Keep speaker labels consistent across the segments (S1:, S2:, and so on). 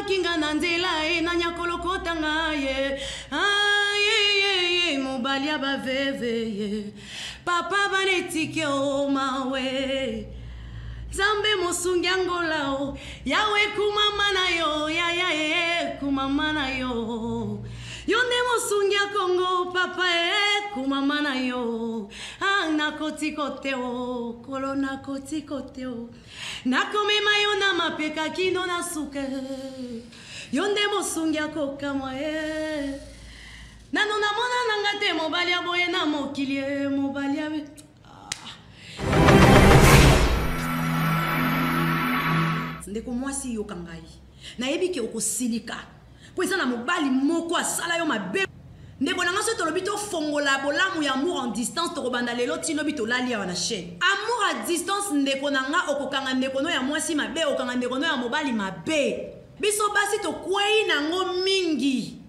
S1: Babwaki nga na nzela e nani akolokota nga ye ayeyeye mobali ya baveve ye papa bana etike o mawe nzambe mosungi angola o yawe kumama na yo yaya e kumama na yo yo nde mosungi ya kongo papa e kumama na yo ah, nakotiko te o kolo nakotiko te o nakomema yo na mapeka kino na suka yo nde mosungi akokamwa e nano namona nanga te mobali ya boye na mokili e mobali ya ndeko mwasi yoka ngai nayebi ke okosilika mpo eza na mobali moko asala yo mabe ndeko na nga soki tolobi tofongola bolamu ya amour en distance tokobanda lelo ti lobi tolali awa na chaîne amour à distance ndeko na nga okokanga ndeko no ya mwasi mabe okanga ndeko no ya mobali mabe biso basi tokwei nango mingi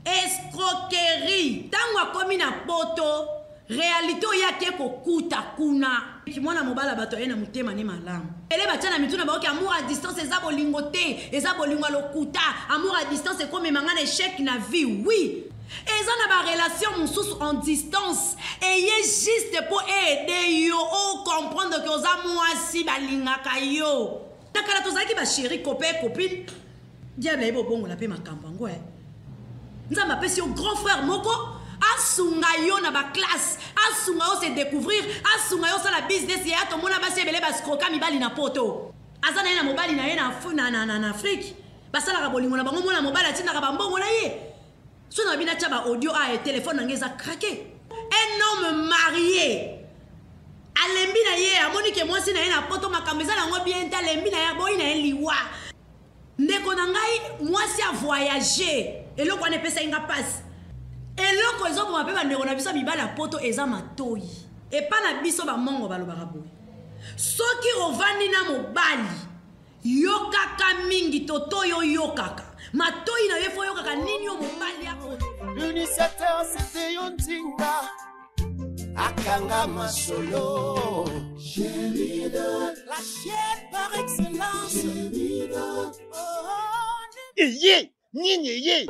S1: escroquerie ntango akomi na poto Realite oyo ake kokuta kuna. Mwana mobala bato aye na motema ne malamu. Ele batia na mitu na bango ke amour à distance eza bolingo te, eza bolingo ya lokuta. Amour à distance ekomema nga na echec na vie. Oui. Eza na ba relation mosusu en distance eye juste po e aider yo o comprendre que oza mwasi balingaka yo. Na kala tozalaki ba chérie copain copine. Diable ayebi obongola mpe makambo yango eh. Nzambe apesi yo grand frère moko asunga yo na baklasse asunga yo se découvrir asunga yo osala business yaya tomona basi ebele baskroka mibali na poto aza na ye na mobali na ye na, na, na, na, na afrike basalaka bolingo na bango mwana mobali atindaka bambongo na ye so na bino atya ba audio a ah, telefone na ngai eza craqué un homme marié alembi na ye amoni ke mwasi na ye na poto makambo eza nango bien te alembi na ye aboyi na ye liwa Ndeko na ngai mwasi a voyage eloko wana epesaki nga mpasi eloko ezoboma mpe bandeko na biso ya mibali ya poto eza matoi epa na biso bamongo balobaka boye soki ovandi na mobali yokaka mingi toto yo yokaka matoi na yo efo oyokaka nini yo mobali ako
S2: L'initiateur c'était yo nzinga akanga masolo la chaîne par excellence
S3: eye nini eye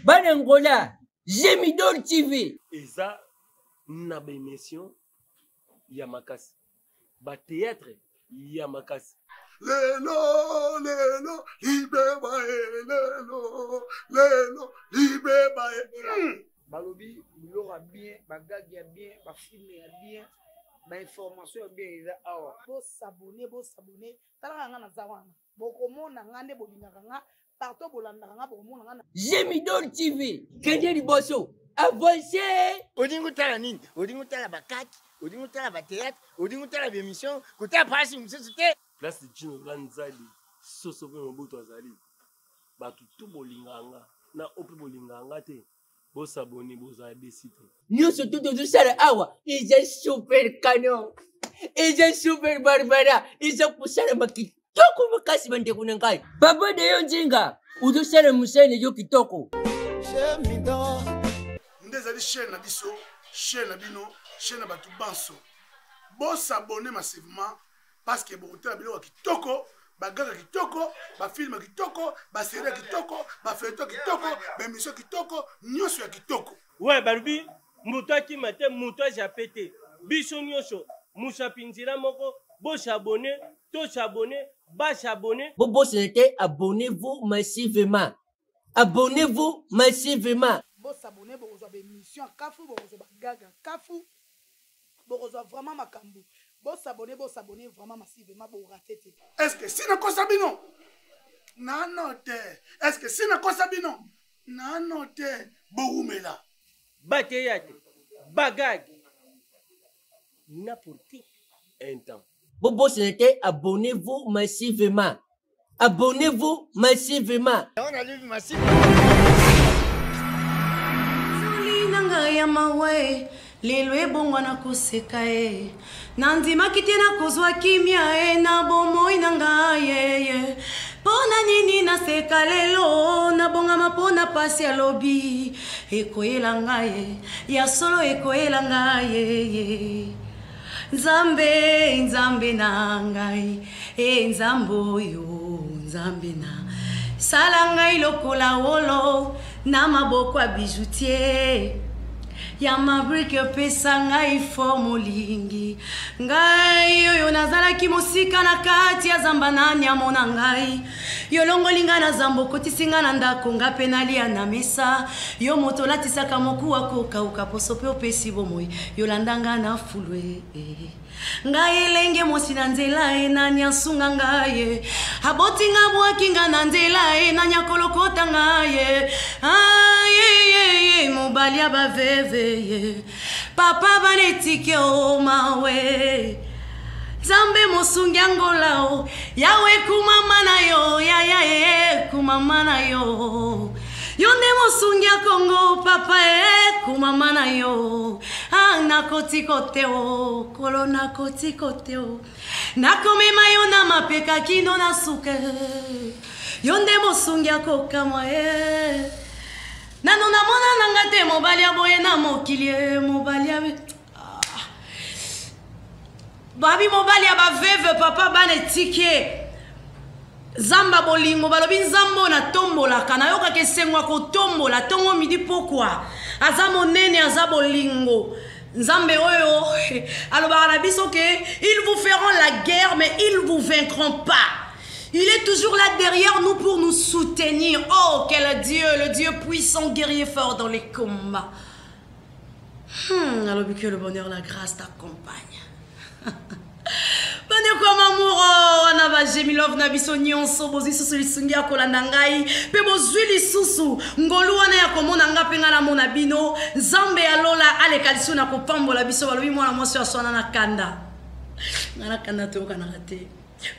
S4: bana ngola gemidol tv
S5: eza na baemission ya makasi ba théâtre ya makasi
S6: lelo lelo libeba e lelo lelo libeba e hmm.
S7: balobi biloko ya bien bagage ya bien bafilme ya bien bainformation ya bien eza awa
S8: bosabone bosabone talaka nga naza wana bokomona nga nde bolingaka nga partout bolandaka nga bokomona nga
S4: Gemidol TV kende liboso avance
S3: olingi otala nini olingi otala bakaki olingi otala batheatre olingi otala baémission kotala pasi mosusu te
S5: place jino la nzali soso mpe mobutu azali bato tu bolingaka nga na oyo mpe bolingaka nga te bosabone bozala desi te
S4: nyonso tu tozosala awa eza super canon eza super barbara eza kosalama kitoko makasi bandeko na ngai papa de yo nzinga ozosala mosala na yo kitoko
S6: nde ezali chaîne na biso chaîne na bino chaîne na bato banso bosabone massivement parce que bokotala biloko ya kitoko bagaka kitoko bafilme kitoko baserie ya kitoko bafeto kitoko baemission kitoko nyonso ya kitoko
S5: we balobi moto akima te moto ajape te biso nyonso mosapi nzela moko bosabone tosabone basabone
S4: bobosana te abonnez-vous massivement abonnez-vous massivement
S8: bosabone bokozwa baemission ya kafu bokozwa bagaga kafu bokozwa vraiment makambo bosabone bosabone vraiment massivement borate te
S6: est ce que si nakosa bino nano te est ce que si nakosa bino nano te bowumela
S5: bateyate bagage na pour tout un temps
S4: bobosana te abonnez-vous massivement Abonnez-vous massivement.
S1: Zoli na ngai ya mawa e lelo ebongwana koseka e nandimaki te nakozwa kimia e na bomoi na ngai ye mpo na nini naseka lelo nabongama mpo na pasi ya lobi ekoyela ngai ya solo ekoyela ngai ye. Nzambe, Nzambe na ngai, e Nzambe oyo, Nzambe na sala ngai lokola wolo na maboko ya bijoutier ya mabrike pesa ngai forme olingi ngai oyo nazalaki mosika na kati ya zamba nani amona ngai yolongoli ngai na zamba okotisi ngai na ndako ngai mpe nalia na mesa yo moto olatisaka mokuwa kokauka poso mpe opesi bomoi yolanda ngai na fulwe ngai elenge mwasi na nzela e nani asunga ngai ye aboti nga bwaki nga na nzela e nani akolokota ngai ye ayeyeye mobali ya baveve ye papa bana etike o mawe nzambe mosungi angola o yawe kumama na yo yaya e kumama na yo yo nde mosungi ya kongo papa e kumama na yo ah, nakotiko te o kolo nakotiko te o nakomema yo na mapeka kino na suka yo nde mosungi ya kokamwa e nano namona nanga te mobali ya boye na mokili e mobali ya ah. babi mobali ya baveve papa bana etike zamba bolingo balobi nzambe oyo natombolaka nayokaka esengo ya kotombola ntongo midi pokwa aza monene aza bolingo nzambe oyo alobaka na biso ke ils vous feront la guerre mais ils vous vaincront pas Il est toujours là derrière nous pour nous soutenir. Oh, quel Dieu, le Dieu puissant, guerrier fort dans les combats. Hmm, alobi que le bonheur, la grâce t'accompagne. bandeko ya mamuro wana bajemilove na biso nyonso bozwi lisusu lisungi ya kolanda ngai mpe bozwi lisusu ngolu wana ya komona ngai mpe ngai namona bino nzambe ya lola aleka lisusu na kopambola biso balobi mwana mwasi oyo aswana na kanda ngai na kanda toyokanaka te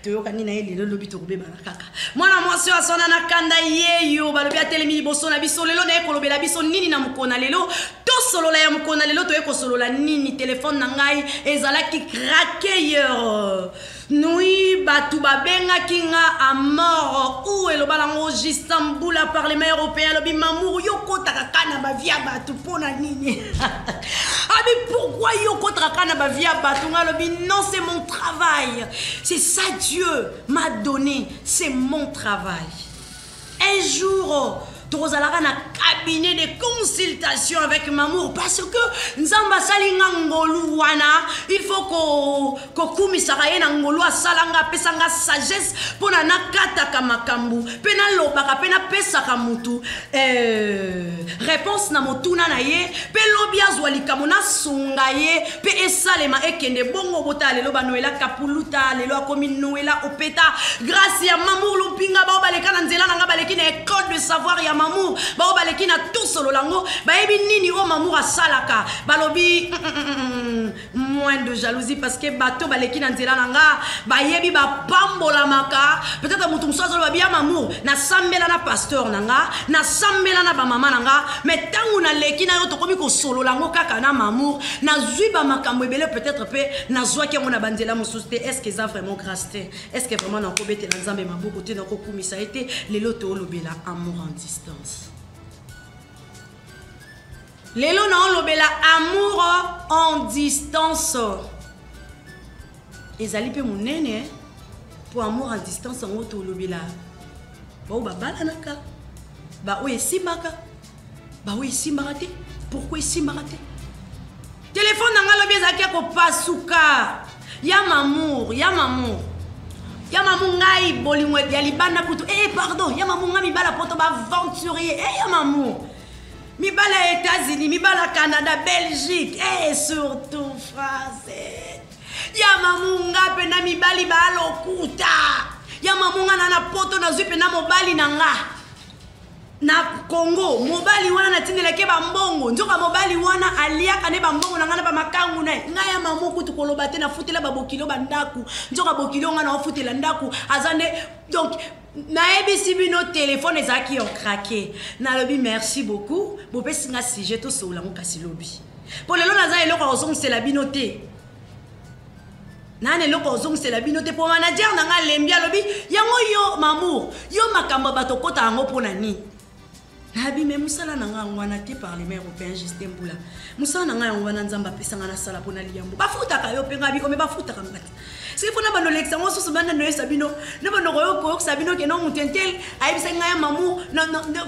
S1: toyokani na ye lelo lobi tokobebana kaka mwana mwasi oyo aswana na kanda yeyo balobi atelemi liboso na biso lelo naye kolobela biso nini na mokolo na lelo tosolola ya mokolo na lelo toye kosolola nini telefone na ngai ezalaki craqueur nui bato babengaki nga a mort ou eloba nango justin mbula parlement européen alobi mamour yo okotaka kaka na bavie ya bato mpo na nini abi pourquoi yo okotaka kaka na bavie ya bato ngai alobi non c'est mon travail c'est ça dieu m'a donné c'est mon travail un jour tokozalaka na cabinet de consultation avec mamour parce que nzambe asali nga ngolu wana il faut kokumisaka ko ye na ngolu asala nga apesa nga sagesse mpo na nakataka makambo mpe nalobaka mpe napesaka motu eh, réponse na motuna na ye mpe lobi azwa likambo nasunga ye mpe esalema ekende bongo botala lelo banoela kapuluta lelo akomi noela opeta grâce ya mamour lumpinga bao baleka na nzela na nga baleki na école de savoir ya mamour bao baleki na tosolola yango bayebi nini oyo mamour asalaka balobi mm, mm, mm, moins de jalousie parce que bato baleki na nzela na nga bayebi bapambolamaka peut-être moto mosusu azoloba biya mamour nasambela na pasteur na nga nasambela na bamama na nga mais ntango naleki na yo tokomi kosolola yango kaka na mamour nazwi bamakambo ebele peut-être mpe nazwaki yango na banzela mosusu te est ce que eza vraiment grâce te est ce que vraiment nakobetela nzambe maboko te nakokumisa ye te lelo toolobela amour en distance lelo naolobela amour en distance ezali mpe monene mpo amour en distance yango tolobela baoyo babalanaka baoyo esimbaka baoyo esimbaka te pourkui esimbaka te telefone na ngai lobi ezalaki ya kopasuka ya mamour ya mamour ya mamu ngai bolingo ya libanda kutu e eh, pardon ya mamu ngai mibala poto baaventurier e eh, ya mamour mibala ya états-unis mibala canada belgique e eh, surtout français ya mamu nga mpena mibali balokuta ya mamu nga na na poto nazwi mpena mobali na nga na congo mobali wana natindelaki ye bambongo nzoka mobali wana aliaka nde bambongo na ngai na bamakangu na ye ngai ya mamo kutu koloba te nafutela babokilo bandako nzoka bokilo ngai naofutela ndako aza nde donc nayebisi bino telefone ezalaki yo krake nalobi merci beaucoup bopesi nga sujet tosolola yango kasi lobi mpo lelo naza eloko ya kozongisela bino te nani eloko ozongisela bino te mpo manager na ngai alembi alobi yango yo mamour yo makambo ya bato okota yango mpo na nini Nayebi me mosala na ngai yango wana te. Parlement européen, Justin Mbula, mosala na ngai yango wana. Nzambe apesa ngai nasala mpo na liyambo. Bafutaka yo mpe ngai biko me bafutaka nga te. Soki mpona bando olekisa yango susu, banda noyesa bino na bando koyokisa bino ke no moto intel ayebisaki ngai ya mamu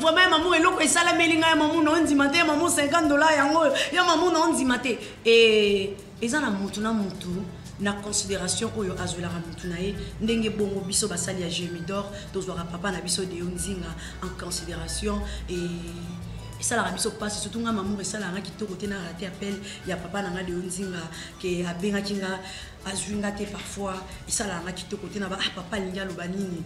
S1: vraiment, ya mamu eloko esalameli ngai, ya mamu naondima te, ya mamu 50 $ yango oyo, ya mamu naondima te. E eza na motu na motu na considération oyo azwelaka motu na ye ndenge bongo. Biso basali ya Gemidor tozwaka papa na biso Deo Nzinga en considération e esalaka biso mpasi, surtout nga Mamour, esalaka nga kitoko te na rate appel ya papa na nga Deo Nzinga ke abengaki nga, azwi nga te. Parfois esalaka nga kitoko te na ba ah, papa alingi aloba nini?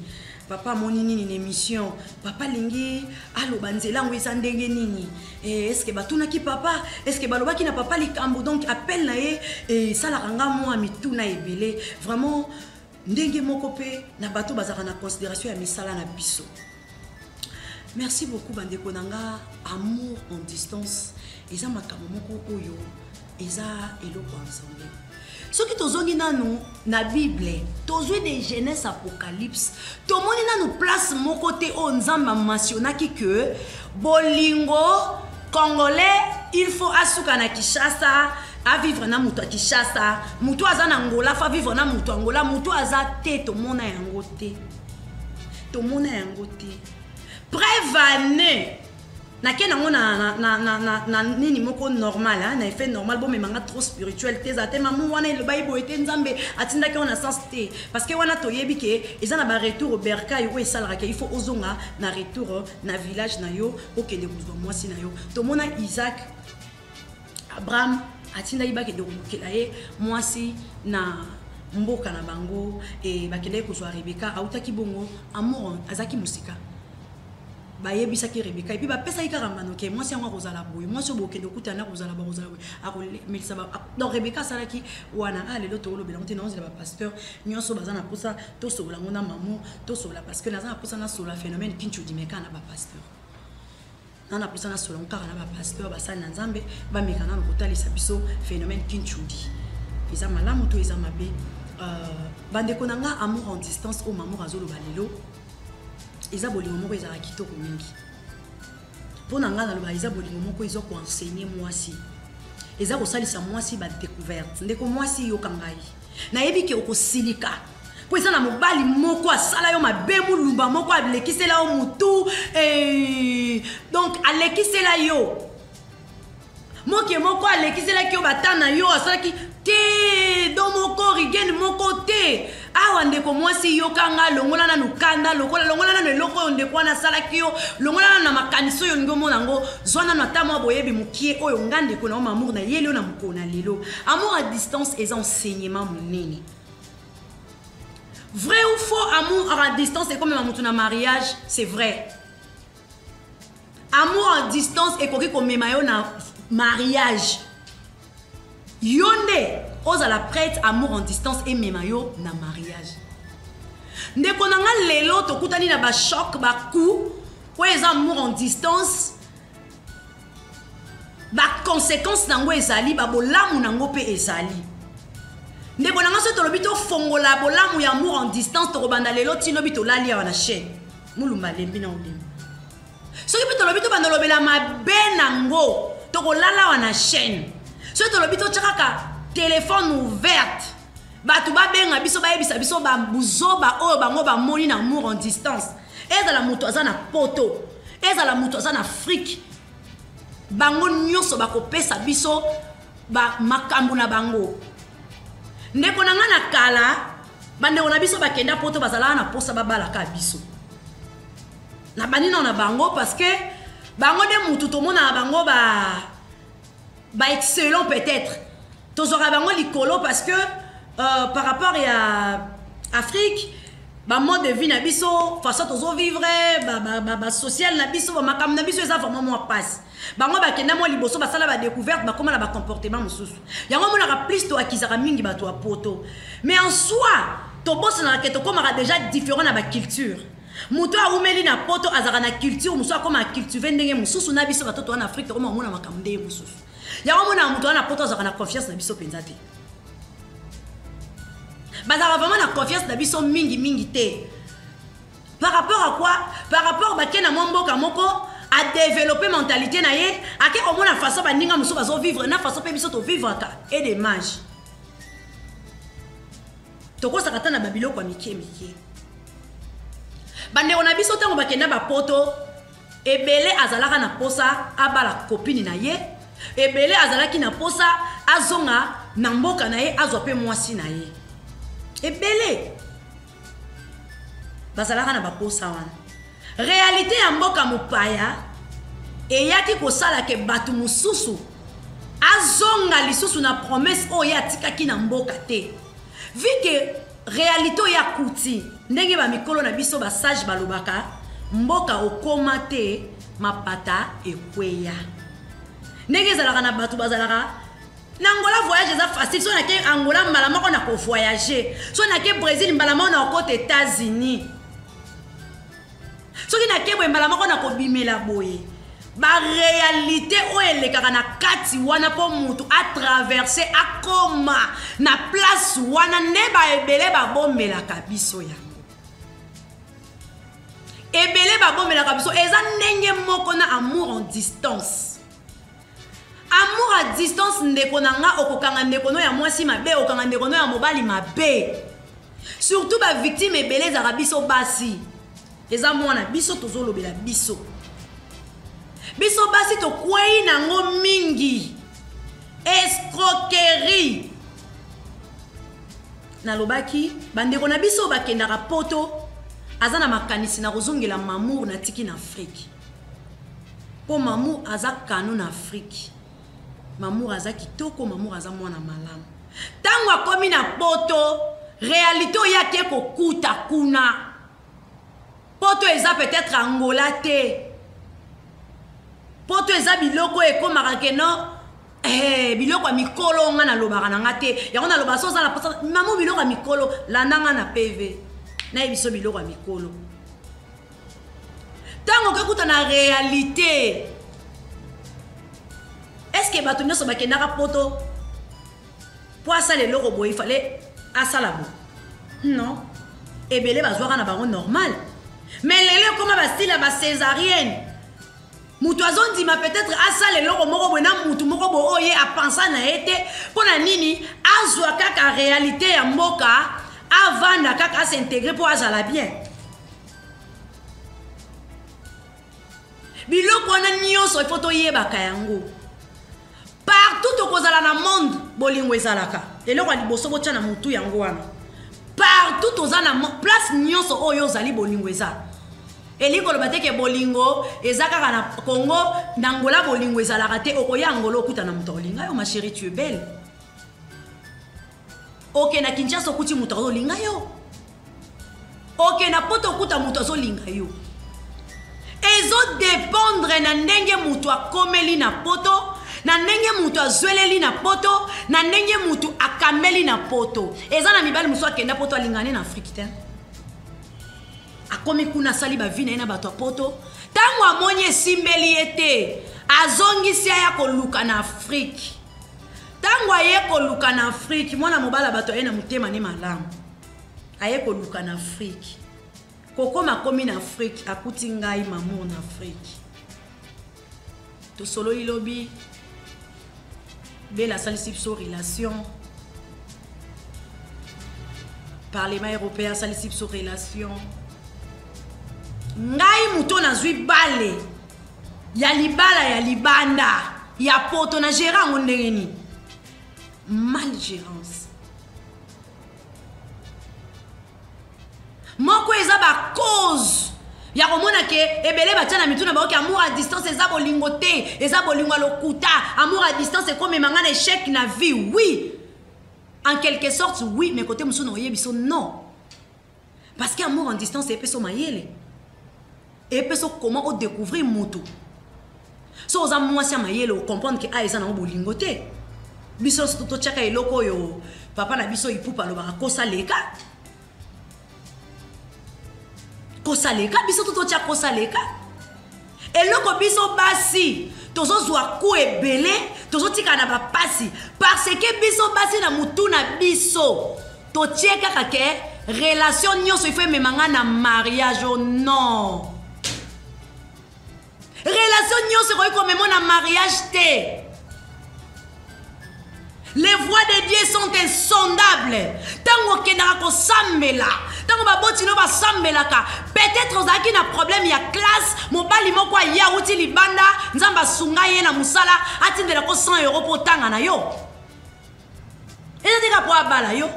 S1: Papa amoni nini na émission? Papa alingi aloba nzela yango eza ndenge nini? Est-ce batunaki papa? Est-ce balobaki na papa likambo? Donc appel na ye esalaka nga mwa mituna ebele vraiment. Ndenge moko mpe na bato bazalaka na considération ya misala na biso. Merci beaucoup, bandeko na nga. Amour en distance eza makambo moko oyo eza eloko ya Nzambe. Soki tozongi nanu na Bible, tozwi de Genèse Apocalypse, tomoni nanu place moko te oyo Nzambe amentionnaki ke bolingo congolais il faut asuka na Kinshasa, avivre na moto ya Kinshasa, moto aza na Ngola fa vivre na moto ya Ngola, moto aza te. Tomona yango te, tomona yango te. Preuve ane nake nango na nini moko normal, hein, na effet normal. Bomemanga trop spirituel te, eza te mamu wana elobai boye te, Nzambe atindaki yango na sens te, parce que wana toyebi ke eza na baretour au bercail oyo esalaka ke il faut ozonga na retour na village na yo, okende kozwa mwasi na yo. Tomona Isaac, Abraham atindaki bakende kolukela ye mwasi na mboka na bango e bakendaki kozwa Rebeka. Autaki bongo, amour azalaki mosika. Bayebisaki Rebeka et puis bapesaki kaka mbano ke mwasi yango akozala boye, mwasi oyo bokende okutana akozala, bakozala boye, akomelisa. Donc Rebeka asalaki wana. A lelo toolobela yango te. Naozela bapasteur nyonso baza na mposa tosolola yango na mamo, tosolola, parce que naza na mposa nasolola phénomène kinchudimeka na bapasteur. Na na mposa nasolola yango kaka na bapasteur, basali na Nzambe bameka nano kotalisa biso phénomène kinchudi eza malamu to eza mabe. Bandeko na nga, amour en distance oyo Mamour azoloba lelo eza bolingo moko ezalaka kitoko mingi. Mpo na ngai naloba eza bolingo moko eza koenseigner mwasi, eza kosalisa mwasi badécouverte. Ndeko mwasi, yoka ngai, nayebi ke okosilika mpo eza na mobali moko asala yo mabe, molumba moko alekisela yo motu donc alekisela yo moke moko, alekiselaki yo bata na yo, asalaki te do moko rigene moko te. Awa ndeko mwasi, yokanga, longola nanu kanda, lokola longola nanu eloko oyo ndeko wana asalaki yo, longola nanu na makanisi oyo olingi omona yango. Zwa nanu ata mwa boyebi mokie oyo nga ndeko na yo Mamour nayeli yo na mokolo na lelo. Amour à distance eza enseignement monene. Vrai ou faux, amour à distance ekomema motu na mariage? C'est vrai, amour en distance ekoki komema yo na mariage. Yo nde ozala prête amour en distance emema yo na mariage. Ndeko na nga, lelo tokutani na bachoc, bacoup oyo eza amour en distance. Baconséquence nango ezali, babolamu nango mpe ezali. Ndeko na nga, so tolobi tofongola bolamu ya amour en distance, tokobanda lelo ti lobi. Tolali awa na chaîne, molumba alembi na olemba. Soki mpe tolobi tobanda olobela mabe nango, tokolala awa na chaîne. Soki tolobi totya kaka telefone ouverte, bato babenga biso, bayebisa biso babuzoba oyo bango bamoni na amour en distance, ezala moto aza na Poto, ezala moto aza na Afrique, bango nyonso bakopesa biso makambo na bango. Ndeko na ngai, na kala bandeko na biso bakenda Poto, bazalaka na posa babalaka biso na banino na bango, parce que bango nde mutu tomonaka bango ba excellent. Peut-être tozwaka bango likolo parce que par rapport ya Afrique, bamode de vie na biso, façon tozovivre, basocial na biso, bamakambo na biso eza vraiment mwa mpasi. Bango bakenda mwa liboso, basala badécouverte, bakóma na bacomportement mosusu. Yango omonaka plus toakizaka mingi bato ya Poto, mais en soi tobosanaka ke tokómaka déjà différent na baculture. Moto awumeli na Poto azalaka na culture mosusu, akóma acultive ndenge mosusu na biso bato toza na Afrique. Tokóma komona makambo ndenge mosusu. Yango omonaka moto wana na Poto azalaka na confiance na biso mpenza te. Bazalaka vraiment na confiance na biso mingi mingi te. Par rapport à quoi? Par rapport bake na mwa mboka moko. Adeveloppe mentalité na ye, ake komona façon baninga mosusu bazovivre na façon mpe biso tovivraka e demage. Tokosaka ata na babiloko ya mike mike. Bandeko na biso ntango bakenda bapoto, ebele azalaka na posa abala kopini na ye, ebele azalaki na posa azonga na mboka na ye azwa mpe mwasi na ye. Ebele bazalaka na baposa wana. Réalité ya mboka mopaya eyaki kosala ke bato mosusu azonga lisusu na promesse oyo ye atikaki na mboka te. Vu que réalité oyo akuti ndenge ba mikolo na biso ba sage balobaka, mboka okoma te mapata ekweya. Ndenge ezalaka na bato bazalaka na Angola, voyage eza facile. So nake Angola mbala moko na ko voyager, so nake Brésil mbala moko na kokota États-Unis, soki nake boye mbala moko na kobimela boye. Ba réalité oyo elekaka na kati wana mpo mutu atraverse akoma na place wana nde ba ebele babombelaka biso yango. Ebele babombelaka biso eza ndenge moko na amour en distance. Amour à distance, ndeko na nga, okokanga ndeko no ya mwasi mabe, okokanga ndeko no ya mobali mabe. Surtout ba victime ebele ezalaka biso basi. Eza mwana biso tozolobela biso. Biso basi tokwei nango mingi. Escroquerie. Nalobaki bandeko na biso bakendaka poto, aza na makanisi na kozongela mamour na tiki na Afrique. Po mamour aza kano na Afrique. Mamour aza kitoko, mamour aza mwana malamu. Tango akomi na poto, réalité oyo ake kokuta kuna. Poto eza peut-être Angola te. Poto eza biloko ekomaka ke non, biloko ya mikolo nga nalobaka na nga te. Yango naloba so oza na posa, mamu biloko ya mikolo, landa nga na PV. Nayebi so biloko ya mikolo. Tango okekuta na réalité, est-ce que bato nyonso bakendaka poto po asala eloko boye, il fallait asala bo? Non, ebele bazwaka na bango normal. Mais lelo ekoma ba style ya ba césarienne. Mutu azondima peut-être asala eloko moko boye na mutu moko boye oyo ye apensa na ye te. Mpo na nini azwa kaka réalité ya mboka, avanda kaka as'intégrer mpo azala bien. Biloko wana nyonso il faut toyebaka yango. Partout tokozala na monde, bolingo ezalaka. Eloko ya liboso botya na mutu yango wana. Partout toza na place nyonso oyo ozali, bolingo eza. Elingi koloba te ke bolingo eza kaka na Congo, na Angola bolingo ezalaka te. Okoya Angola okuta na moto akolinga yo, ma chérie, tu es belle. Oke na Kinshasa okuti moto azolinga yo. Oke na Poto okuta moto azolinga yo. Ezo dépendre na ndenge moto akomeli na Poto, na ndenge moto azweleli na Poto, na ndenge moto akameli na Poto. Eza na mibali mosusu akenda Poto alingane na Afrique te. Akomi kuna asali ba vie na ye na bato ya Poto. Tango amoni esimbeli ye te, azongisi aya koluka na Afrique. Tango aye koluka na Afrique, mwana mobala bato aye na motema ne malamu. Aye koluka na Afrique. Kokoma akomi na Afrique, akuti ngai mamour na Afrique. Tosololi lobi, Bella asalisi biso relation. Parlement européen asalisi biso relation. Ngai moto nazwi bale ya libala ya libanda ya poto na gérer yango ndenge nini? Malgérance. Moko eza ba cause ya komona ke ebele batia na mitu na bango ke amour à distance eza bolingo te, eza bolingo ya lokuta. Amour à distance ekomema nga na échec na vie. Oui, en quelque sorte oui, mais côté mosusu na oyebi so non. Parce que amour en distance epeso mayele, epeso comment o découvrir moto. So oza mwasi ya mayele, o comprendre ke a eza nango bolingo te. Biso nyonso totiaka eloko oyo papa na biso Ipupa alobaka kosaleka. Kosaleka, biso to totia kosaleka. Eloko biso basi tozozwa ku ebele, tozotikala na bapasi parce que biso basi na mutu na biso totie kaka ke relation nyonso il faut emema nga na mariage. Oh non. Relation nyonso ekoki komema na mariage te. Les voies de Dieu sont insondables. Ntango okendaka kosambela, ntango baboti no basambelaka, peut-être ozalaki na problème ya classe, mobali moko aye awuti libanda, Nzambe asunga ye na mosala, atindela ko 100 euros mpo otanga na yo. Eza te kaka mpo abala yo.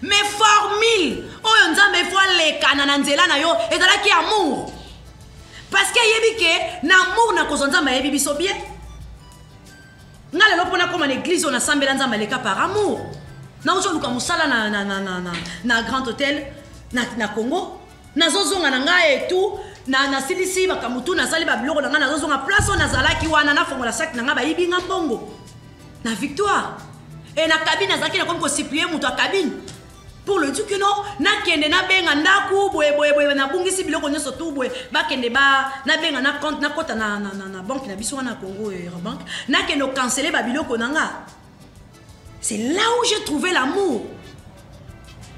S1: Mais formule oyo Nzambe ifo alekana na nzela na yo ezalaki amour. Parce que ayebi ke na amour nakozwa Nzambe ayebi biso bien. Nga lelo mpo nakoma na eglise oyo nasambela Nzambe aleka par amour. Nauti oluka mosala na, na, na, na, na, na Grand Hotel na, na Congo. Nazozonga na ngai et tout. Na, nasilisi makambo tout, nasali ba biloko na ngai, nazozonga place oyo nazalaki wana, nafongola sac na ngai, bayibi nga mbongo na Victoire. Et na cabine nazalaki nakomi kosupplier moto ya cabine pour le dire que non, nakende nabenga ndaku boye boye boye, nabungisi biloko nyonso tout boye, bakende ba nabenga na compte, nakota na, na, na, na banque na biso wana Congo Eurobank, nakende ocancele ba biloko na nga. C'est là où j'ai trouvé l'amour.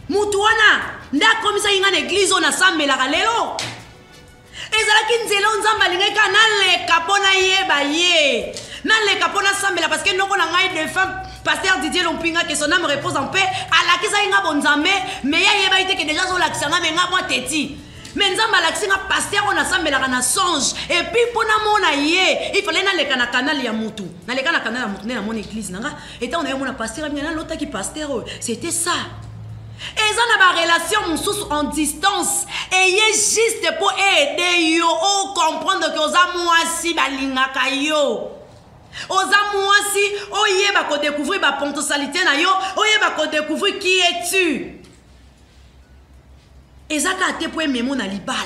S1: Mutu wana nde akomisaki nga na église oyo nasambelaka lelo. Ezalaki nzela oyo Nzambe alingaki kaka naleka mpo nayeba ye, naleka mpo nasambela, parce que noko na ngai défunt pasteur Didier Lompinga, que son âme repose en paix, alakisaki nga bonzambe, mais ye ayebaki te que déjà azolakisa nga, mais nga mwa teti. Mais Nzambe alakisi nga pasteur oyo nasambelaka na songe, et puis mpo namona ye il fallait naleka na canal ya mutu. Naleka na canal ya mutu nde namona église na nga, et ntango naye mona pasteur abinga, nalotaki pasteur oyo, c'était ça. Eza na ba relation mosusu en distance eye juste po aider yo o comprendre que oza mwasi balingaka yo, oza mwasi oyeba ko découvrir ba potentialité na yo, oyeba ko découvrir qui es-tu. Eza kaka te po ememo na libala.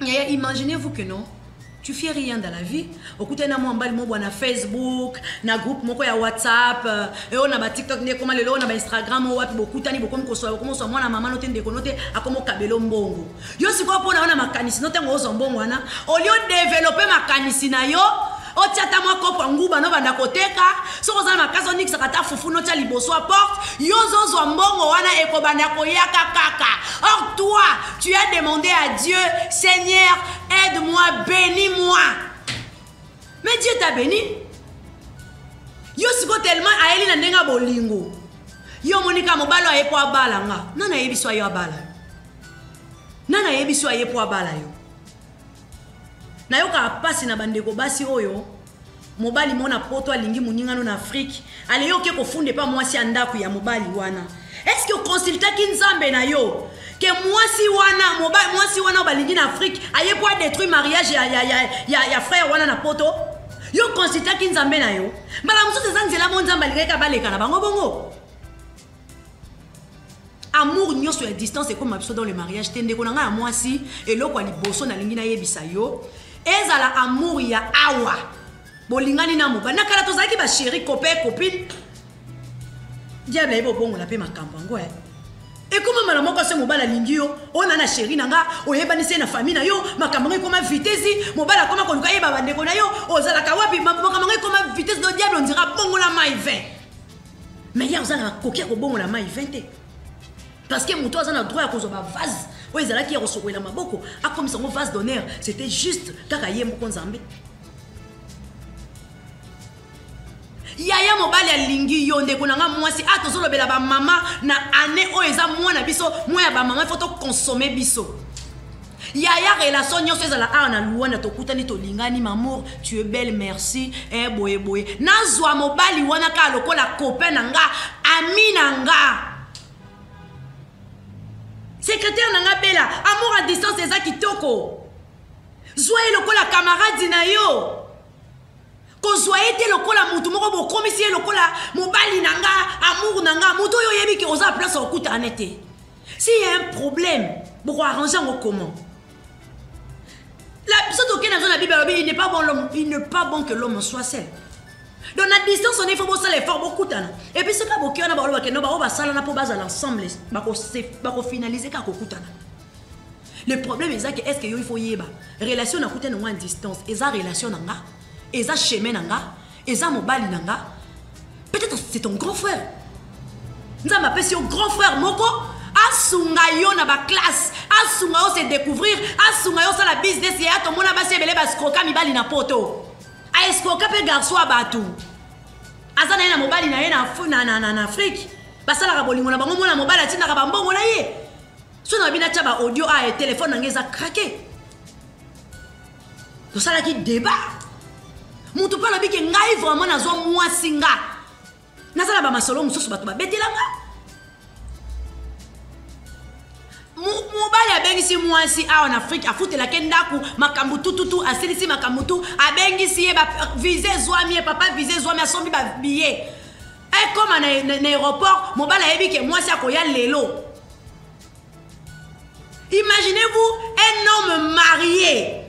S1: Yaya, imaginez-vous que non, tu fais rien dans la vie. Okutani na mwa mobali moko na Facebook, na groupe moko ya WhatsApp, oyo na ba TikTok nde ekoma lelo, oyo na ba Instagram, oyo wapi bokutani, bokomi koswa, bokomi koswa mwana mama no te, ndeko no te, akomi okabela mbongo. Yo sikoyo mpona yo na makanisi no, ntango ozwa mbongo wana, au lieu développer makanisi na yo, otia ata mwa kopo ya nguba no banda koteka, soki oza na makasi onikisaka ata fufu no tia liboso ya porte, yo ozozwa mbongo wana ekobanda koyaka kaka. Or toi, tu as demandé à Dieu, Seigneur, aide-moi, bénis-moi. Mais Dieu t'a béni. Yo siko tellement ayeli na ndenge ya bolingo. Yo monika mobali aye po abala nga. Nani ayebi so ayo abala? Nani ayebi so aye po abala yo? Nayokaka pasi na bandeko basi oyo mobali mona poto alingi moninga no na Afrique, ale yo oke kofunda epa mwasi ya ndako ya mobali wana. Est-ce que oconsultaki Nzambe na yo ke mwasi wana, mobali, mwasi wana oyo balingi na Afrique aye po adétruire mariage ya frère wana na poto? Yo consultaki Nzambe na yo? Mbala mosusu eza nzela mo Nzambe alingaki kaka baleka na bango bongo. Amour nyonso ya distance ekoma biso dans le mariage te. Ndeko na ngai ya mwasi, eloko ya liboso nalingi nayebisa yo, ezala amour ya awa bolingani na mobali. Na kala tozalaki ba chéri, copain, copine. Diable ayebi obongola mpe makambo yango, eh. Ekoma mbala moko se mobali alingi yo, oyo na chéri na nga, oyebanisi ye na famille na yo, makambo yango ekoma vitesse, mobali akoma koluka yeba bandeko na yo, ozalaka wapi, makambo yango ekoma vitesse, do diable on dira bongola mai 20. Mais ye aza na makoki ya kobongola mai 20 te. Parce que moto aza na droit ya kozwa ba vase oyo ezalaki ya kosokolela maboko, akomisa yango vase d'honneur, c'était juste kaka ye moko Nzambe. Yaya mobali alingi yo, ndeko na nga mwasi, a tozolobela ba mama na année oyo eza mwana biso, mwa ya ba mama, il faut to consommer biso. Yaya relation nyonso ezala awa na Luanda, tokutani tolingani, mamour, tu es belle, merci, boye boye. Nazwa mobali wana kaka lokola copain na nga, ami na nga. Secrétaire na nga Bella, amour à distance eza kitoko. Zwa ye lokola camarade na yo. Kozwa ye te lokola mutu moko bokomisi ye lokola mobali na nga, amour na nga, mutu oyo oyebi ke oza place ya kokutana te. S'il y a un problème, boko arranger yango comment? La biso tokende na biso na Bible alobi, il n'est pas bon l'homme, il n'est pas bon que l'homme soit seul. Donc na distance on il faut bosala effort bokutana. Et puis soki boki wana baloba ke no ba basalana po bazala ensemble, bako se, bako finaliser kaka kokutana. Le problème est que est-ce que yo il faut yeba relation na kutana en distance, eza relation na nga, eza chemin na nga, eza mobali na nga. Peut-être c'est ton grand frère. Nzambe apesi yo grand frère moko asunga yo na baklasse, asunga yo se découvrir, asunga yo osala business. Ya tomona basi ebele baskroka mibali na poto, aeskroka mpe garçon ya bato, aza na ye na mobali na ye na Afrique, basalaka bolingo na bango, mwana mobali atindaka bambongo na ye. So na bino atya baaudio a telefone na ngai eza krake. Tosalaki débat, moto mpe alobi ke ngai vraiment nazwa mwasi, nga nazala bamasolo mosusu, bato babetelanga. Mobali abengisi mwasi awa na Afrike, afutelaki ndako, makambo tututu, asilisi makambo tu, abengisi ye, visa ezwami ye, papa, visa ezwami, asombi babillet, ekoma na aéroport, mobali ayebi ke mwasi akoya lelo. Imaginez-vous un homme marié,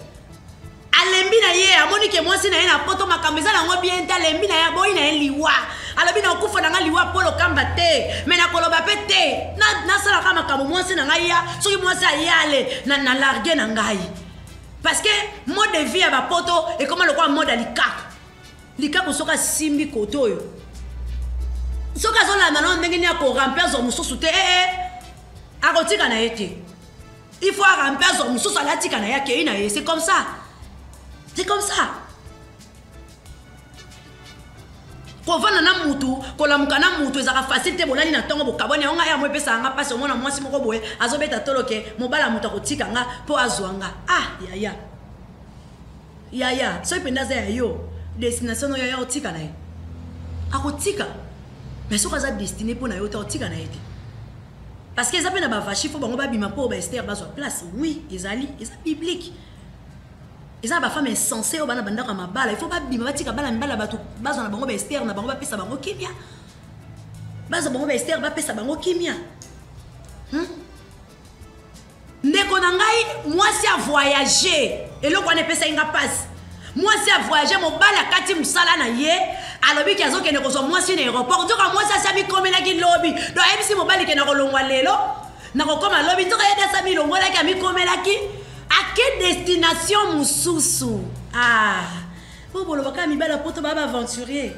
S1: alembi na ye, amoni ke mwasi na ye na poto makambo eza nango bien te, alembi na ye, aboyi na ye liwa, alobi na okufa na nga liwa mpo lokamba te, me nakoloba mpe te, nasalaka makambo mwasi na ngai ya, soki mwasi ayale na large na ngai, parce que mode de vie ya bapoto ekoma lokola mode ya likaku. Likaku soki asimbi kote oyo, soki azolanda nano ndenge nini akorampe, azwa mosusu te, ee akotika na ye te. Il faut arampe, azwa mosusu, alatika na ye, akei na ye. C'est comme ça, c'est comme ça. Kovanda na mutu, kolamuka na mutu ezalaka facile te. Bolali na ntongo, bokabwani. Yango ngai yango epesaka nga mpasi. Omona mwasi moko boye azobeta toloke, mobala moto akotika nga mpo azwa nga. Ah yaya, yaya, soki mpenza aza ya yo, destination no yaya, otika na ye, akotika. Mais soki aza destiné mpo na yo te, akotika na ye te, parce que eza mpe na bavashi, fo bango babima mpo baester bazwa place. Oui, ezali, eza biblique. Eza na bafemme insensé oyo bana bandako ya mabala, il faut babima, batika bana mibala, bato bazwa na bango baester na bango, bapesa bango kimia, bazwa bango baester, bapesa bango kimia. Ndeko na ngai, mwasi avoyage, eloko wana epesaki nga mpasi. Mwasi avoyage, mobali akati mosala na ye, alobi ke azokende kozwa mwasi na aéroport. Nzoka mwasi asi amikomelaki lobi, donc ayebisi mobali ke nakolongwa lelo, nakokoma lobi. Nzoka ye dasi amilongolaki, amikomelaki, ake destination mosusu. Ah, po bolobaka mibali ya poto baa baaventurier.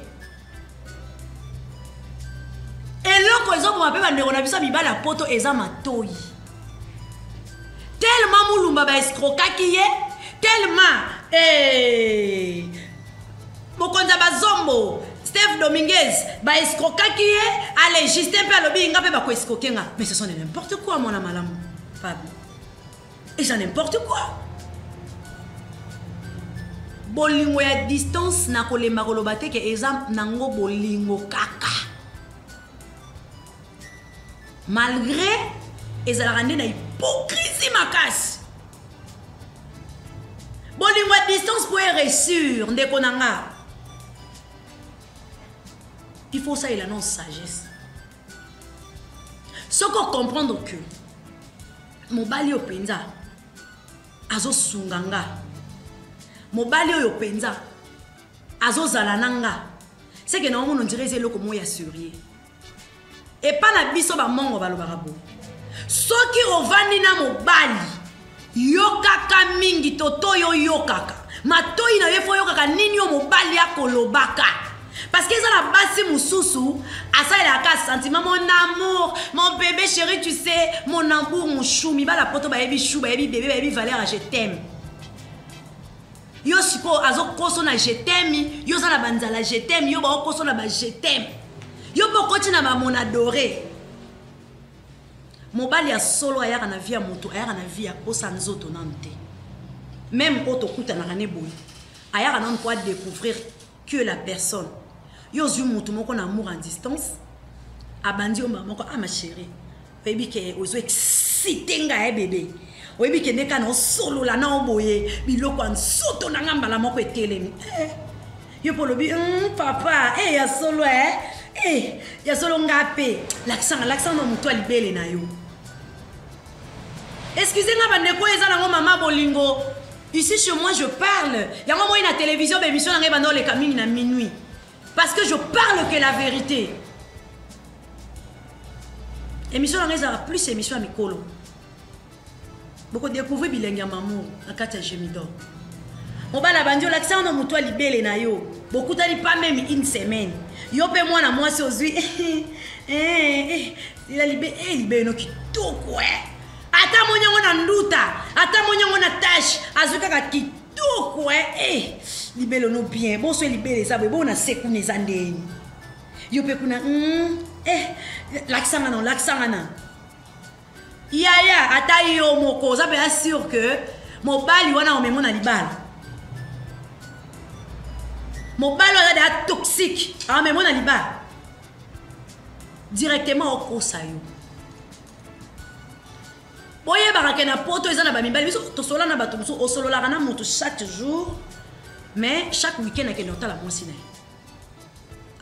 S1: Eloko ezoboma mpe bandeko na biso ya mibali ya poto eza matoi. Tellement Mulumba baeskrokaki ye, tellement eh, mokonzi ya bazombo Steve Dominguez baeskrokaki ye. Ale Justin mpe alobi nga mpe bakoeskroke nga. Mais ce sont de n'importe quoi. Mwana malamu Pablo, eza n'importe quoi. Bolingo ya distance, na kolemba koloba te ke eza nango bolingo kaka, malgré ezalaka nde na hypocrisie makasi. Bolingo ya distance, po eréussir, ndeko na nga, il faut osalela non sagesse. Soki ocomprendre que mobali oyo mpenza azosunga nga, mobali oyo mpenza azozala na nga, seke na omona ondire eza eloko moko ya sérieux. Epa na biso bamongo balobaka boye: soki ovandi na mobali, yokaka mingi toto yo yokaka matoi na yo, efo oyokaka nini oyo mobali akolobaka, parce que eza na basi mosusu asalelaka sentiment: mon amour, mon bébé chéri, tu sais, mon amour, mon chou. Mibala poto bayebi chou, bayebi bébé, bayebi valeur ya je t'aime. Yo sikoyo azokoso na je t'aime, yo oza na banzala je t'aime, yo baokoso na ba je t'aime, yo mpe okoti na bamon adoré. Mobali ya solo ayaka na vie ya moto, ayaka na vie ya posa nzoto nanu te. Même oyo tokutanaka ne boye, ayaka nanu po adécouvrir que la personne. Yo ozwi motu moko na amour en distance, abandi yo mbala moko: ah ma chérie, oyebi ke ozo excite ngai, bébé, oyebi ke nde kaka na osolola na oboye biloko ya nzoto na nga mbala moko etelemi. Eh, yo mpo olobi papa, eh, ya solo, eh, eh, ya solo, nga mpe lakisanga, lakisanga na motu ya libele na yo. Excuse nga bandeko, oyo eza nango mama bolingo. Ici chez moi je parle yango moi na télévision, baémission na ngai banda oleka mingi na minuit, parce que je parle que la vérité. Émission na ngai ezalaka plus émission ya mikolo, bokodécouvrir bilenge ya mamour na kati ya Gemidor. Mobali abandi olakisa wana motu ya libele na yo, bokutani pas même une semaine, yo mpe mwana mwasi ozwi eh, eh, Ila libe eh libe no kitoko eh. Ata moni yango na nduta, ata moni yango na tache, azwi kaka kitoko eh. Eh libelo no bien. Bonso libele eza boye, bona se kuna eza ndeni. Yo pe kuna eh lakisa nga na, lakisa nga na. Yaya ata yo moko oza mpenza sûr que mobali wana omemo na libala. Mobali wana aza toxique, amemo na libala. Directement okosa yo. Boyebaka ke na poto eza na bamibali biso tosola na bato mosusu, osololaka na moto chaque jour, mais chaque week-end akende kotala mwasi na ye.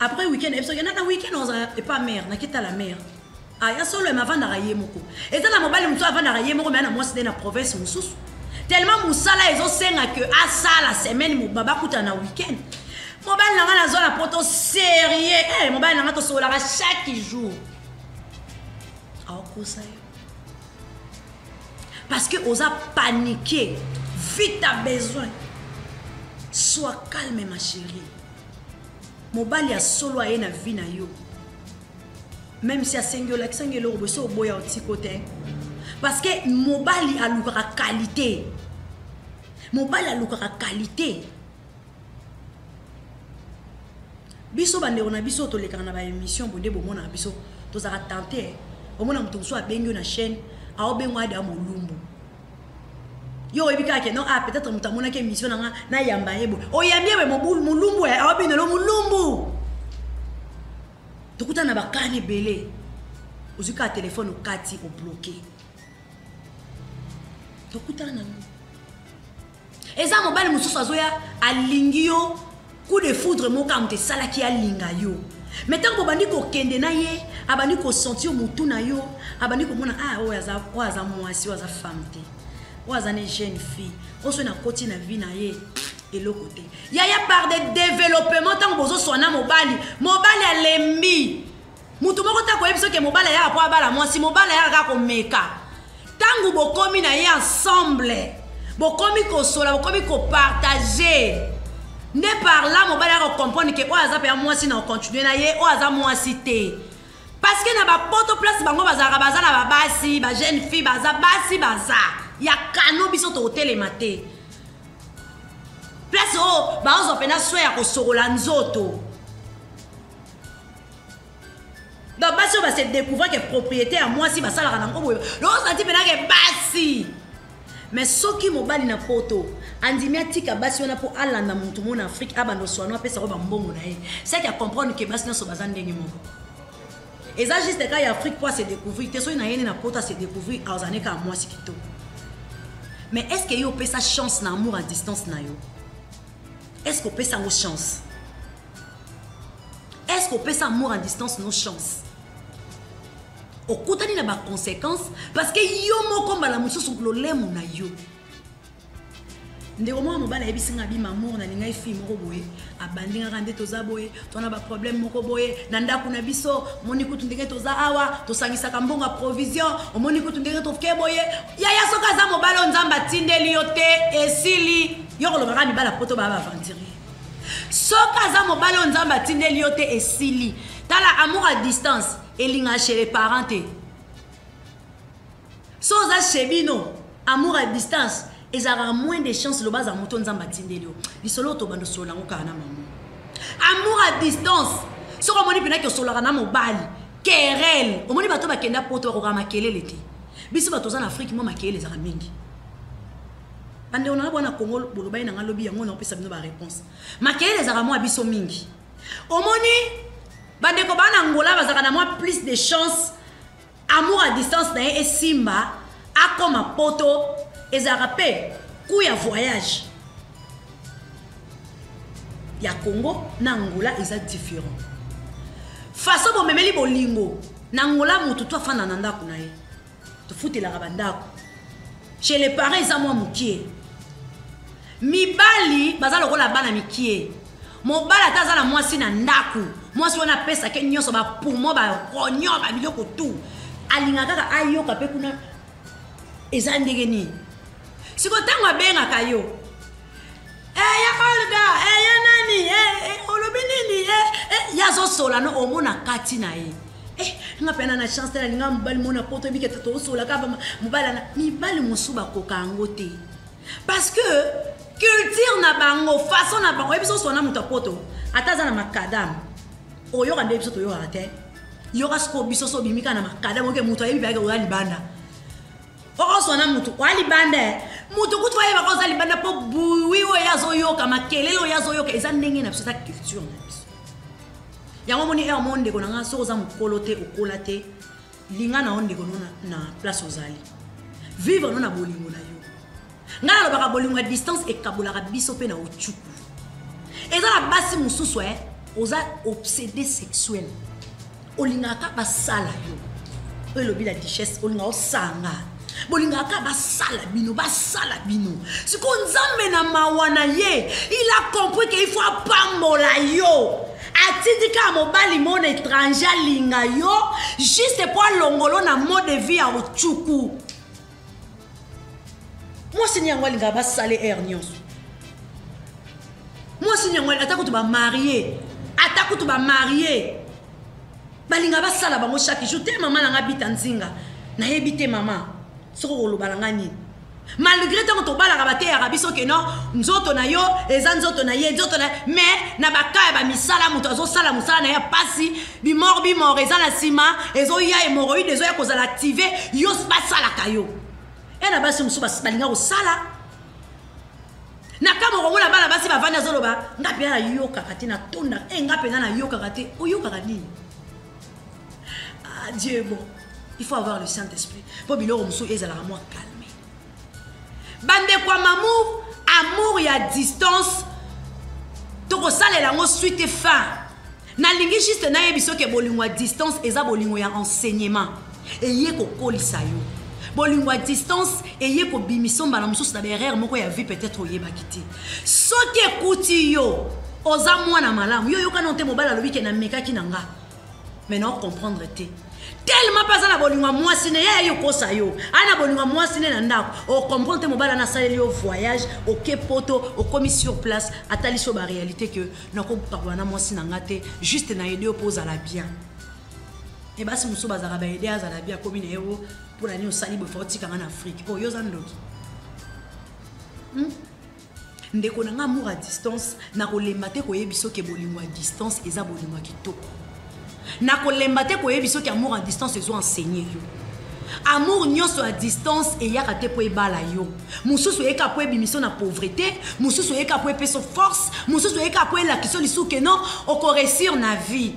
S1: Après week-end, biso ke na week-end oza epa mère, naketala mère. Ah, ya solo avandaka ye moko. Eza na mobali mosusu avandaka ye moko, mais na mwasi na province mosusu. Tellement mosala ezosenga ke asala semaine mobimba bakutana na week-end. Mobali na nga nazwa na poto sérieux. Eh, mobali na nga tosololaka chaque jour. Aokosa yo. Parce que oza paniqué, vite à besoin. Sois calme ma chérie. Mobali ya solo aye na vie na yo. Même si asengi yo, lakisa nge eloko boye, so oboya otiko te. Parce que mobali alukaka qualité. Mobali alukaka qualité. Biso bandeko na biso tolekaka na ba émission bonde bomonaka biso tozalaka tenté. Omona moto mosusu abengi yo na chaîne, aobengo ade ya molumbu. Yo oyebi kaka ke non, ah, peut-être moto amonaki émission na nga, na yamba ye boye. Oyambi ye boye, molumbu, eh, aobino lo molumbu. Tokutana na bakani ebele. Ozwi kaka téléphone okati, obloqué. Tokutana na ngo. Eza mobali mosusu azoya alingi yo coup de foudre moko ya moto esalaki alinga yo. Mais ntango bobandi kokende na ye, abandi kosentir motu na yo, abandi komona, ah, oyo aza, oyo aza mwasi, oyo aza femme te, oyo aza ne jeune fille, oyo soki nakoti na vie na ye, eloko te. Yaya par des développements, ntango bozoswana mobali, mobali alembi. Motu moko te akoyebi soki mobali ayaka po abala mwasi, mobali ayaka kaka komeka. Ntango bokomi na ye ensemble, bokomi kosola, bokomi kopartager, nde par là mobali ayaka kocomprendre ke oyo aza mpenza mwasi na kocontinue na ye, oyo aza mwasi te. Parce que na ba poto place bango bazalaka, baza na ba basi, ba jeune fille, baza basi, baza ya kano, biso tokotelema te. Place oyo bazwa mpenza soin ya kosokola nzoto. Donc basi oyo ba se découvrir que propriété ya mwasi basalaka nango boye, loko santi mpenza ke basi. Mais soki mobali na poto andimi atika basi wana po alanda motu moko na Afrique, abanda oswano apesa ko bambongo na ye, c'est qu'il comprendre que basi nyonso baza ndenge moko. Eza juste ka ya Afrique po se découvrir te, soki na ye na poto se découvrir, azane ka mwasi kitoko. Mais est-ce que yo opesa chance na amour à distance na yo? Est-ce que opesa yango chance? Est-ce que opesa amour à distance no chance? Okutani na ba conséquences parce que yo moko mbala mosusu lolemo na yo. Ndeko moko mobali ayebisi nga bima amour na lingai fille moko boye, abandi ngaka nde toza boye, tona ba problème moko boye na ndako na biso, omoni kutu ndenge toza awa, tosangisaka mbongo ya provision, omoni kutu ndenge toke boye. Yaya soki aza mobali oyo Nzambe atindeli yo te, esili. Yo kolobaka mibali ya poto ba ba aventurier. Soki aza mobali oyo Nzambe atindeli yo te, esili. Tala amour à distance elingaka chez les parents te. So oza chez bino, amour à distance ezalaka moins de chance loba aza moto Nzambe atindeli yo. Lisolo oyo tobanda osolola yango kaka na mama. Amour à distance, soki omoni mpenza ke osololaka na mobali, querelle, omoni bato bakenda poto bakokaka makelele te. Biso bato toza na Afrique, mwa makelele ezalaka mingi. Bandeko na nga bwana Congo, bolobaki na nga lobi yango na opesa bino ba réponse. Makelele ezalaka mwa biso mingi. Omoni bandeko ba na Angola bazalaka na mwa plus de chance amour à distance na ye esimba akoma poto, ezalaka pe coût ya voyage ya Congo na Angola eza différent. Façon bomemeli bolingo na Angola, motu to afanda na ndako na ye, tofutelaka ba ndako. Chez les parents eza mwa mokie. Mibali baza lokola bana mikie. Mobali ata aza na mwasi na ndako, mwasi wana apesake nyonso, ba poumon, ba rognon, ba biloko tout. Alingaka kaka ayoka pe kuna eza ndenge nini. Siko ntango abengaka yo, ya Olga, ya nani, olobi nini, ya azosola no omona kati na ye. Eh, nga mpe na na chance te, nalinga mobali mona poto ebike tosolaka mobali na mibali mosusu bakoka yango te, parce que culture na bango, façon na bango. Oyebi soso wana, moto ya poto ata aza na makadame, oyoka nde biso toyokaka te. Yoka sikoyo, biso so obimi kaka na makadame, oke moto ayebi bayake oya libanda, okoswa na motu oya libanda, motu kutu ayebaka oza libanda, mpo bui oyo azoyoka, makelele oyo azoyoka, eza ndenge na biso, eza culture na biso. Yango omoni ere mo, ndeko na nga, soki oza mokolo te, okola te, linga na yo ndeko no na place ozali, vivre no na bolingo na yo. Ngai nalobaka, bolingo ya distance ekabolaka biso mpe na ocuku. Eza na basi mosusu, oza obsédé sexuel, olingaka basala yo oyo elobi la duchesse, olingaka osanga, bolingaka basala bino, basala bino. Sikoyo Nzambe na mawa na ye, il a compris que il faut apambola yo, atindi kaka mobali mona étranger alinga yo, juste mpo alongolo na mode de vie ya ocuku. Mwasi ni yango alingaka basale aire nyonso. Mwasi ni yango, ata kutu bamarie, ata kutu bamarie, balingaka basala bango chaque jour te. Mama na nga bita nzinga, nayebi te mama soki okoloba na nga nini, malgré ntango tobalaka bateyaka biso ke non, nzoto na yo eza nzoto na ye, nzoto na, mais na baka ya bamisala, moto azosala mosala na ye ya pasi, bimor bimor eza na nsima, ezoya hémorroïde, ezoya kozala active, yo basalaka yo. E na basi mosusu balinga kosala na kama okomona bana basi bavandi, azoloba: "Nga mpenza nayokaka te, natondaka e, nga mpenza nayokaka te." Oyokaka nini? Ah, Dieu est bon. Il faut avoir le saint esprit mpo biloko mosusu ezalaka mwa calme. Bandeko ya mamour, amour ya distance tokosalela yango suite fin. Nalingi juste nayebi soki bolingo ya distance eza bolingo ya enseignement, eye kokolisa yo. Bolingo ya distance eye kobimisa mbala mosusu na baerreur moko ya vie, peut-être oyebaki te. Soki ekuti yo oza mwana malamu, yo yoka te, mobali alobi ke namekaki na nga, mais na comprendre te, tellement mpe aza na bolingo ya mwasi ne ye, yokosa yo aya na bolingo ya mwasi ne na ndako, ocomprendre te. Mobali ana asaleli yo voyage, oke poto, okomi sur place, atalisi yo baréalité ke nakokabola na mwasi na nga te, juste na aide yo mpo ozala bien. E basi mosusu bazalaka baede azala bien, akomi na ye o mpona nini osali boye, fa otikanga na Afrique oyo, oza ndoki, Ndeko na nga, amour à distance, nakolemba te koyebi soki bolingo ya distance eza bolingo ya kitoko. Nakolemba te koyebi soki amour à distance ezo enseigner yo. Amour nyonso ya distance eyaka te mpo ebala yo. Mosusu eyeka mpo ebimiso na pauvreté, mosusu eyeka mpo epesa force, mosusu eyeka mpo elakisa lisusu ke non, okoréussir na vie.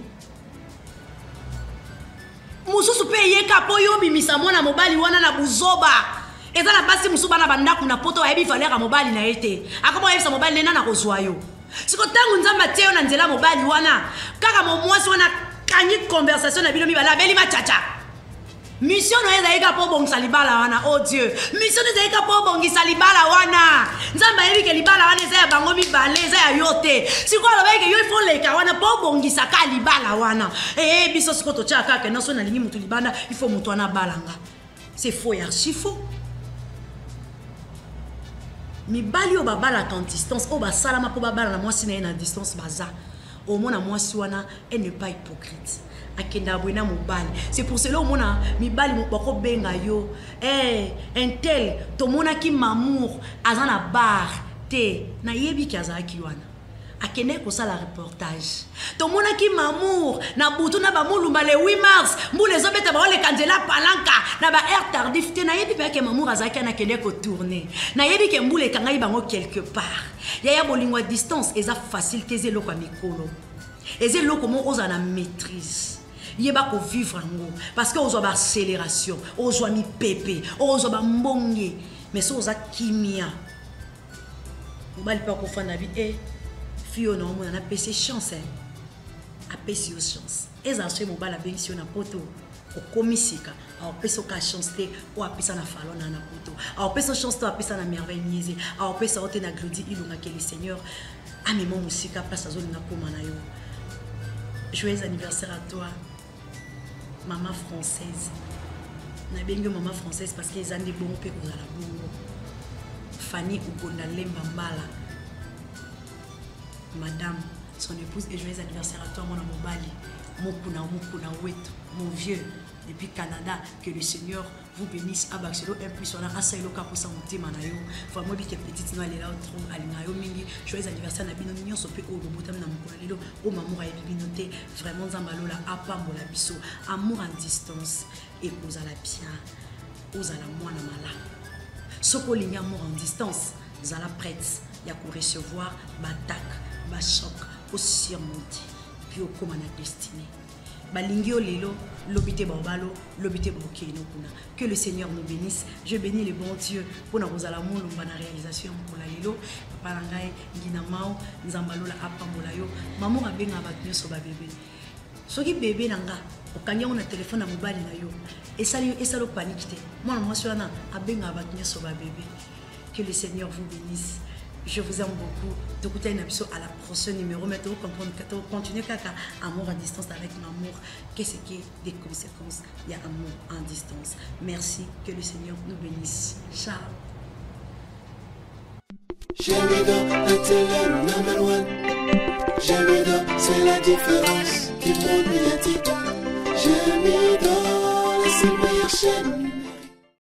S1: Mosusu mpe eyeka mpo yo obimisa mwana mobali wana na buzoba. Eza na basi mosusu, bana bandako na poto, ayebi valeur ya mobali na ye te, akoma oyebisa mobali nde nana kozwa yo. Siko ntango Nzambe atie yo na nzela mobali wana, kaka momwasi wana akangi conversation na bino mibale, abeli machacha. Mission na ye ezali kaka mpo obongisa libala wana. Oh Dieu, mission na ezali kaka mpo obongisa libala wana. Nzambe ayebi ke libala wana eza ya bango mibale, eza ya yo te. Sikoyo alobaki ke yo ifo oleka wana mpo obongisa kaka libala wana. Ee, biso sikoyo totyaka kaka ke nyonso nalingi motu libanda, ifo motu wana abalanga. C'est faux et archi faux. Mibali oyo babalaka en distance, oyo basalama mpo babala na mwasi na ye na distance, baza omona mwasi wana, elle n'est pas hypocrite, akendaka boye na mobali. C'est pour cela omona mibali bakobenga yo: hey, intel, tomonaki Mamour aza na bar te, nayebi ke azalaki wana, akendaki kosala reportage. Tomonaki Mamour na butu na bamulumba le 8 mars, mbula ezobeta, baoleka nzela palanka na ba air tardif te, nayebi mpe ake Mamour azalaki wana, akendeki kotourner, nayebi ke mbula ekangaki bango quelque part. Yaya, bolingo ya distance eza facile te, eza eloko ya mikolo, eza eloko moko ozala na maîtrise, yeba kovivre yango, parce que ozwa baaccélération, ozwa mipepe, ozwa bambonge. Mais so oza kimia, mobali mpe akofanda bi e fille oyo naomona, napesi chance, apesi yo chance. Ezala soki mobali abengisi yo na poto, okomi sika, aopesa oka chance te oyo apesa na falon na poto, aopesa chance te oyo apesa na Merveille Mieze, aopesa yo te na Glodi Ilunga. Ke le Seigneur amema mosika place azolinga koma na yo. Joyeux anniversaire à toi, mama française. Nabengi yo mama française parce que eza nde bongo mpe kozala bongo. Fanny Ugonda Lemba Mbala, madame, son épouse, et joyeux anniversaire à toi, mwana mobali. Mukuna Mukuna wetu, mon vieux depuis Canada, que le Seigneur vous bénisse. Abakiselo un plus wana asa eloko aposa motema na yo. Vraiment bike petite no alela trop alinga yo mingi. Joyeux anniversaire na bino nyonso pe oyo bobotami na mokolo lelo oyo mamour ayebi bino te. Vraiment Nzambe alola apambola biso. Amour en distance ekozala bien. Ozala mwana malamu. Soki olingi amour en distance, zala prête ya ko recevoir ba attaque, ba choc, o surmonter puis okoma na destinée. Balingi yo lelo, lobi te baobalo, lobi te baokeno kuna. Que le Seigneur nous bénisse. Je bénis le bon Dieu pour na kozala molumba na réalisation ya mokolo ya lelo. Papa na ngai Ngina Mao, Nzambe alola apambola yo. Maman abenga bato nyonso ba bébé. Soki bébé na nga okangi yango na telefone ya mobali na yo, esali esali panique te. Mwana mwasi wana abenga bato nyonso ba bébé. Que le Seigneur vous bénisse. Je vous aime beaucoup. Tokutani na biso à la prochaine numéro. Mais tu comprendre que tu continuer kaka amour à distance avec mamour. Qu'est-ce qui est des conséquences? Il y a amour en distance. Merci. Que le Seigneur nous bénisse. Ciao.
S2: J'aime la télé number one. J'aime c'est la différence du monde médiatique. J'aime c'est la meilleure chaîne.